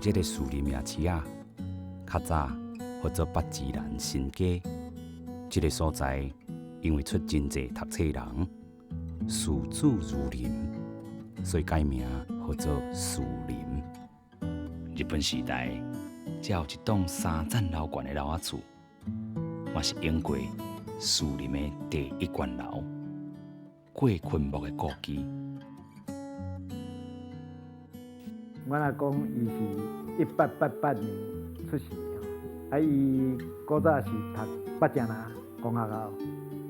這个士林夜市仔，較早號做北芝蘭新街。這个所在因為出真濟讀冊人，士子如林，所以改名號做士林。日本時代，遮有一棟三層樓懸的樓仔厝，嘛是經過士林的第一懸樓，郭坤木的故居。阮阿公伊是1888年出世，啊，伊古早是讀北正南公學校，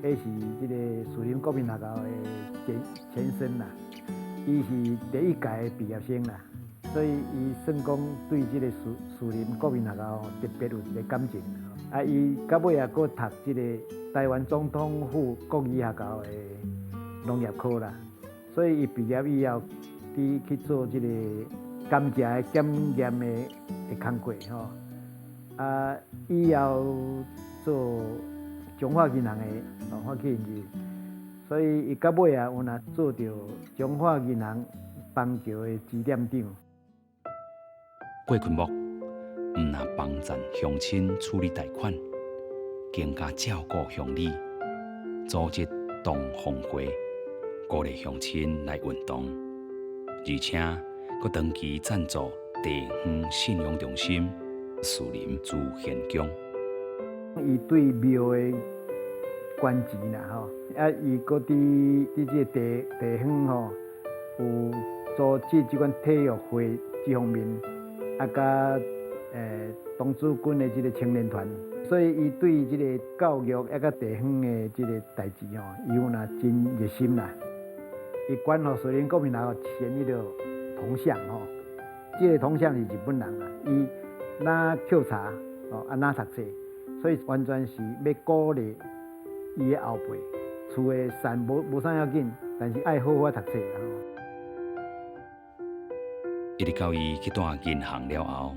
彼是這个士林國民學校的前身啦。伊是第一屆的畢業生啦，所以伊算講對這個士林國民學校特別有一个感情。啊，伊到尾也閣讀這个台灣總統府國語學校的農業科啦。所以伊畢業以後，佇去做這个甘蔗的檢驗的工作吼。啊，以後做彰化銀行的發起人，所以伊到尾啊有若做著彰化銀行邦橋的支店長。郭坤木毋但幫贊鄉親處理貸款，更加照顧鄉里，組織同鄉會，鼓勵鄉親來運動，而且閣長期贊助地方信仰中心士林慈賢宮。伊對廟的捐錢啦吼，啊，伊閣佇這個地方吼，有組織這款體育會這方面，啊，佮童子軍的這個青年團，所以伊對這個教育抑佮地方的這個代誌吼，伊有若真熱心啦。伊捐予士林國民學校前彼個銅像吼，這個銅像是日本人啦，伊若抾柴吼，啊若讀冊，所以完全是欲鼓勵伊的後輩。厝的產無啥要緊，但是愛好好讀冊啦吼。一直到伊去蹛銀行了後，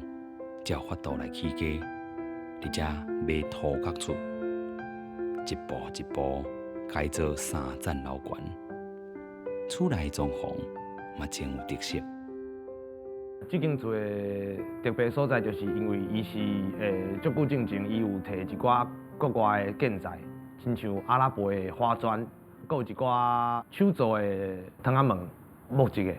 才有法度來起家，佇遮買土角厝，一步一步改做三層樓懸，厝內裝潢嘛真有特色。這間厝的特別所在，就是因為伊是足久進前，伊有提一寡國外的建材，親像阿拉伯的花磚，閣有一寡手做的窗仔門，木質的。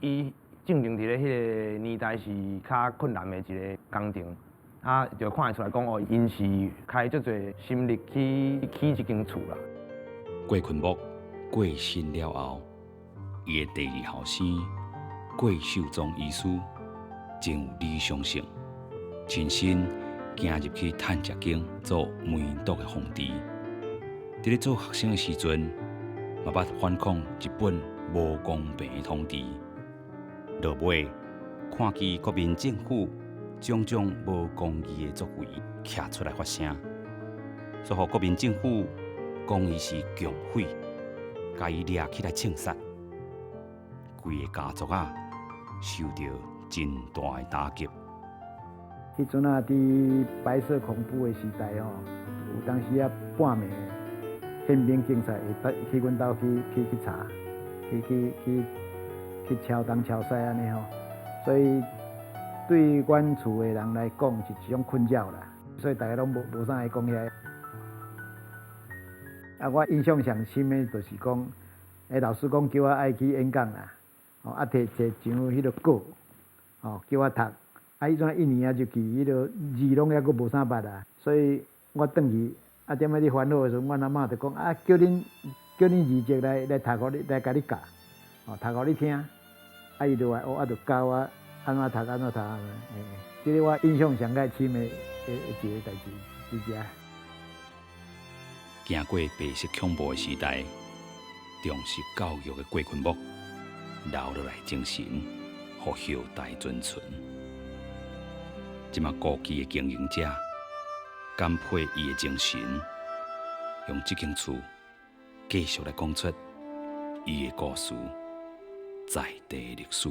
伊進前佇咧彼个年代是較困難的一个工程，啊，就看會出來講哦，𪜶是開足濟心力去起這間厝啦。郭坤木過身了後，伊的第二後生郭秀忠醫師真有理想性，親身行入去炭治間做梅毒的防治。佇咧做學生的時陣，嘛捌反抗日本無公平的統治。落尾看見國民政府種種無公義的作為，徛出來發聲，煞予國民政府講伊是共匪，共伊掠起來槍殺，規个家族啊受著真大的打擊。彼陣啊，佇白色恐怖的時代吼，有當時啊半暝，憲兵警察會去阮兜去查，去敲東敲西按呢吼，所以對阮厝的人來講是一種困擾啦。所以大家攏無啥愛講遐。啊，我印象上深的就是講，老師講叫我愛去演講啦，吼啊，提提一張彼个稿，吼叫我讀，啊，彼陣一年仔入去，彼个字攏猶閣無啥捌啊，所以我轉去，啊，踮咧咧煩惱的時陣，阮阿嬤就講啊，叫恁二叔來讀予你，來共你教，吼讀予你聽，啊，伊就來學，啊，就教我按怎讀，按怎讀，欸，這个我印象上較深的一个代誌，佇遮。經過白色恐怖的時代，重視教育的郭坤木留落來精神，予後代傳承。這馬故居的經營者，感佩伊的精神，用這間厝繼續來講出伊的故事，在地歷史。